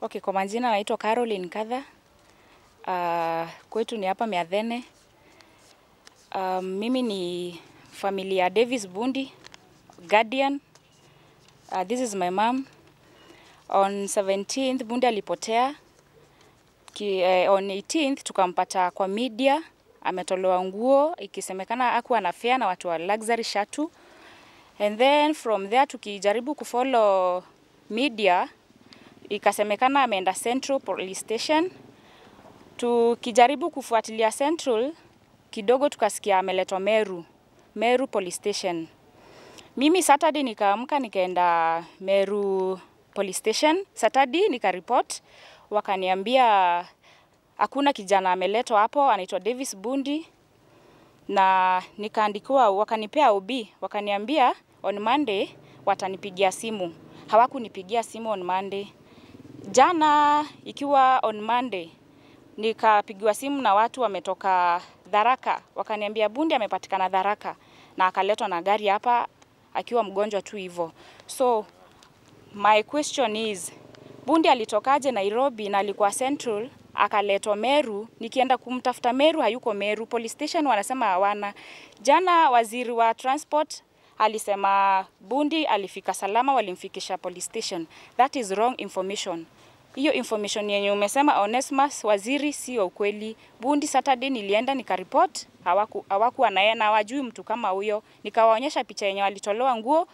Okay, kwa majina naitwa Caroline Kadha. Kwetu ni hapa Miathene. Mimi ni familia Davis Bundi, guardian. This is my mom. On 17th Bundi alipotea. On 18th tukampata kwa media, ametolewa nguo ikisemekana hakuwa na fare na watu wa luxury shatu. And then from there tukijaribu kufollow media ikasemekana ameenda Central Police Station. Tukijaribu kufuatilia Central kidogo tukasikia ameletwa Meru Police Station. Mimi Saturday nikaamka nikaenda Meru Police Station. Saturday nikareport, wakaniambia hakuna kijana ameletwa hapo anaitwa Davis Bundi, na nikaandikiwa, wakanipea OB, wakaniambia on Monday watanipigia simu. Hawakunipigia simu on Monday. Jana ikiwa on Monday nikapigiwa simu na watu wametoka Tharaka, wakaniambia Bundi amepatikana Tharaka na akaletwa na gari hapa akiwa mgonjwa tu hivyo. So my question is, Bundi alitokaje Nairobi na alikuwa Central akaletwa Meru? Nikienda kumtafuta Meru hayuko Meru. Police station wanasema hawana. Jana waziri wa transport alisema Bundi alifika salama, walimfikisha police station. That is wrong information. Hiyo information yenye umesema Onesmus waziri sio ukweli. Bundi Saturday nilienda nikareport, hawakuwa na yeye na hawajui mtu kama huyo. Nikawaonyesha picha yenye walitolewa nguo,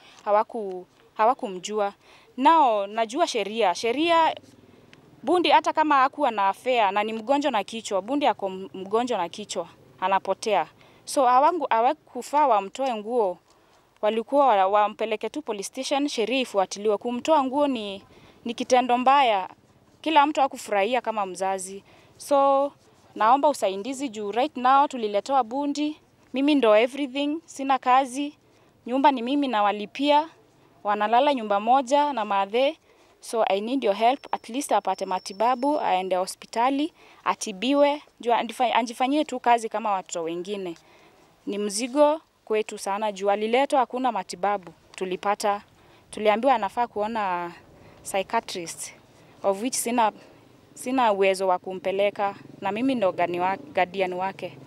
hawakumjua. Nao najua sheria. Sheria Bundi hata kama hakuwa na affair na ni mgonjwa na kichwa, Bundi ako mgonjwa na kichwa, anapotea. So hawakufaa wamtoe nguo. Walikuwa wampeleke tu police station, sheria ifuatiliwe. Kumtoa nguo ni kitendo mbaya. Kila mtu hakufurahia kama mzazi. So naomba usaidizi juu right now tuliletewa Bundi. Mimi ndo everything, sina kazi. Nyumba ni mimi nawalipia. Wanalala nyumba moja na madhe. So I need your help, at least apate matibabu, aende hospitali, atibiwe, juu ajifanyie tu kazi kama watoto wengine. Ni mzigo kwetu sana juu aliletwa hakuna matibabu tulipata. Tuliambiwa anafaa kuona psychiatrist, of which sina uwezo wa kumpeleka, na mimi ndo guardian wake.